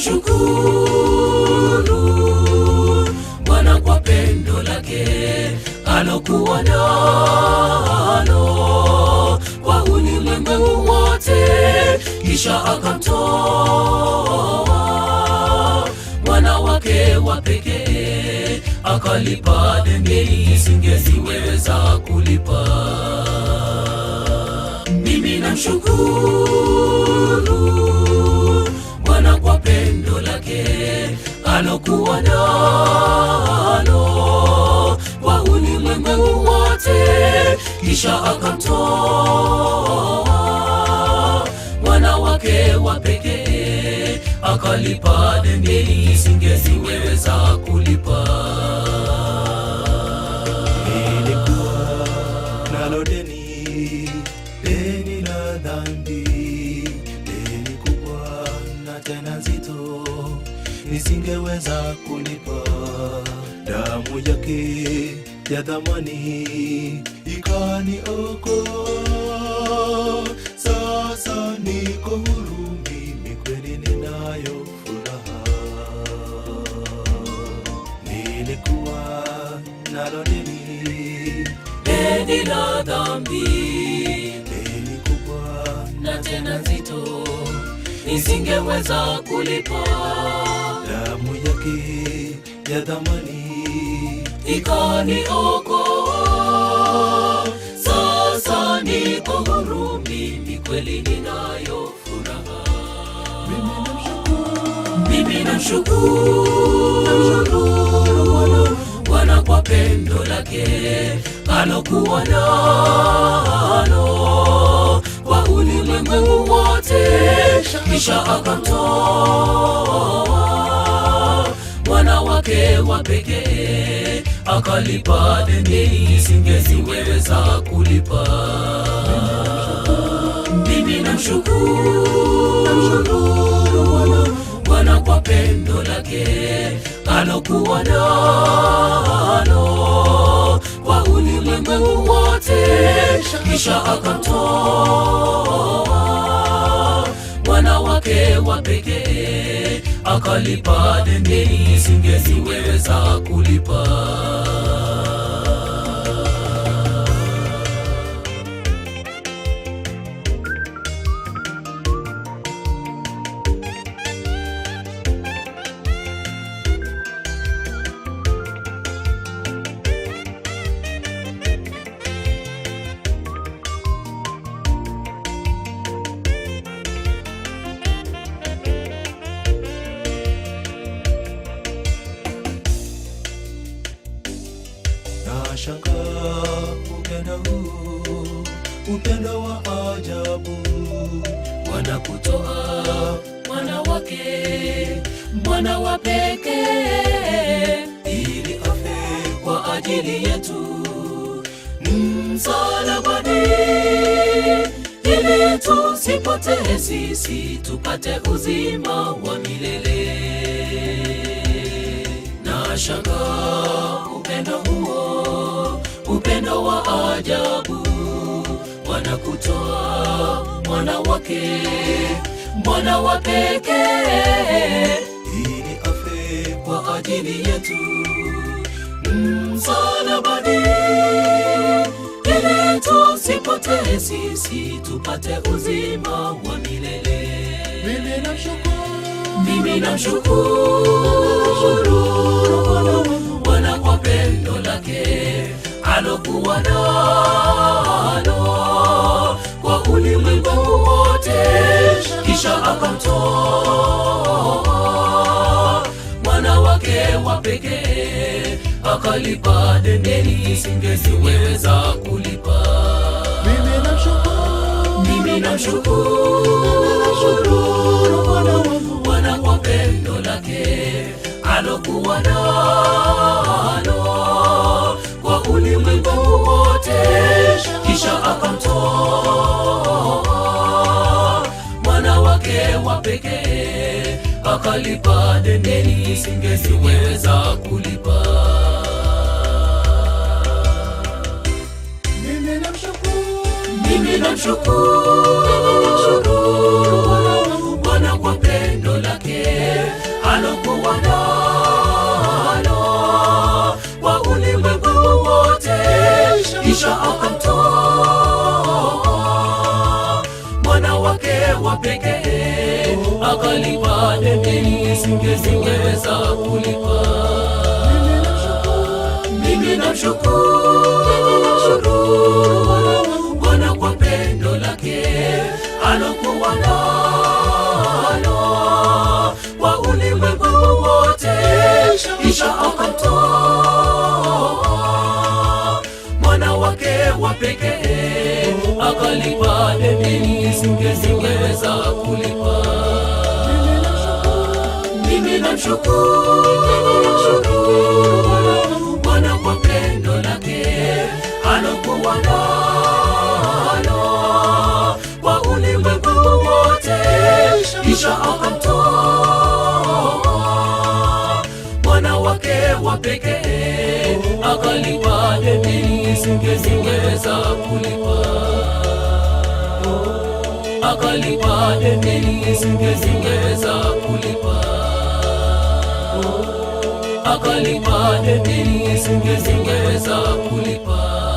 Namshukuru Bwana kwa pendo lake alokuwa nalo kwa ulimwengu wote, kisha akamtoa mwana wake wa pekee, akalipa deni nisingeliweza kulipa. Mimi namshukuru Bwana kwa pendo lake alokuwa nalo kwa ulimwengu wote, kisha akamtoa mwana wake wa pekee, akalipa deni nisingeliweza kulipa. Nilikuwa nalo deni, deni la dhambi, deni kubwa na tena nzito, nisingeweza kulipa. Damu yake ya thamani ikaniokoa. Sasa niko huru, mimi kweli ninayo furaha. Nilikuwa nalo deni, Deni la dhambi deni kubwa na tena nzito, nisingeweza kulipa. Damu yake ya thamani Ikaniokoa. Sasa niko huru, mimi kweli ninayo furaha. Mimi namshukuru Bwana kwa pendo lake alokuwa nalo kwa ulimwengu wote, kisha akamtoa mwana wake wa pekee, akalipa deni nisingeliweza kulipa. Mimi namshukuru Bwana kwa pendo lake alokuwa nalo kwa ulimwengu wote, kisha akamtoa mwana wake wa pekee, akalipa deni nisingeliweza kulipa. Nashangaa upendo huu, upendo wa ajabu. Bwana kutoa mwana wake, mwana wa pekee, ili afe kwa ajili yetu msalabani, ili tusipotee sisi tupate uzima wa milele. Nashangaa upendo huo, upendo wa ajabu, Bwana kutoa mwana wake, mwana wa pekee, ili afe kwa ajili yetu msalabani, ili tusipotee sisi tupate uzima wa milele. Mimi namshukuru Mimi namshukuru Bwana kwa pendo lake alokuwa nalo kwa ulimwengu wote, kisha akamtoa mwana wake wa pekee, akalipa deni nisingeliweza kulipa. Mimi namshukuru Mimi namshukuru Bwana kwa pendo lake alokuwa nalo kwa ulimwengu wote, kisha akamtoa mwana wake wa pekee, akalipa deni nisingeliweza kulipa. Mimi namshukuru Mimi namshukuru Bwana kwa pendo lake alokuwa nalo kwa ulimwengu wote, kisha akamtoa mwana wake wa pekee, akalipa deni nisingeweza kulipa. Mimi namshukuru Bwana kwa pendo lake alokuwa nalo kwa ulimwengu wote, kisha akamtoa mwana wake wa pekee, akalipa deni nisingeweza kulipa. Mimi namshukuru Bwana kwa pendo lake alokuwa nalo kwa ulimwengu wote, kisha akamtoa mwana wake wa pekee, akalipa deni nisingeweza kulipa, akalipa deni nisingeweza kulipa, akalipa deni nisingeweza kulipa.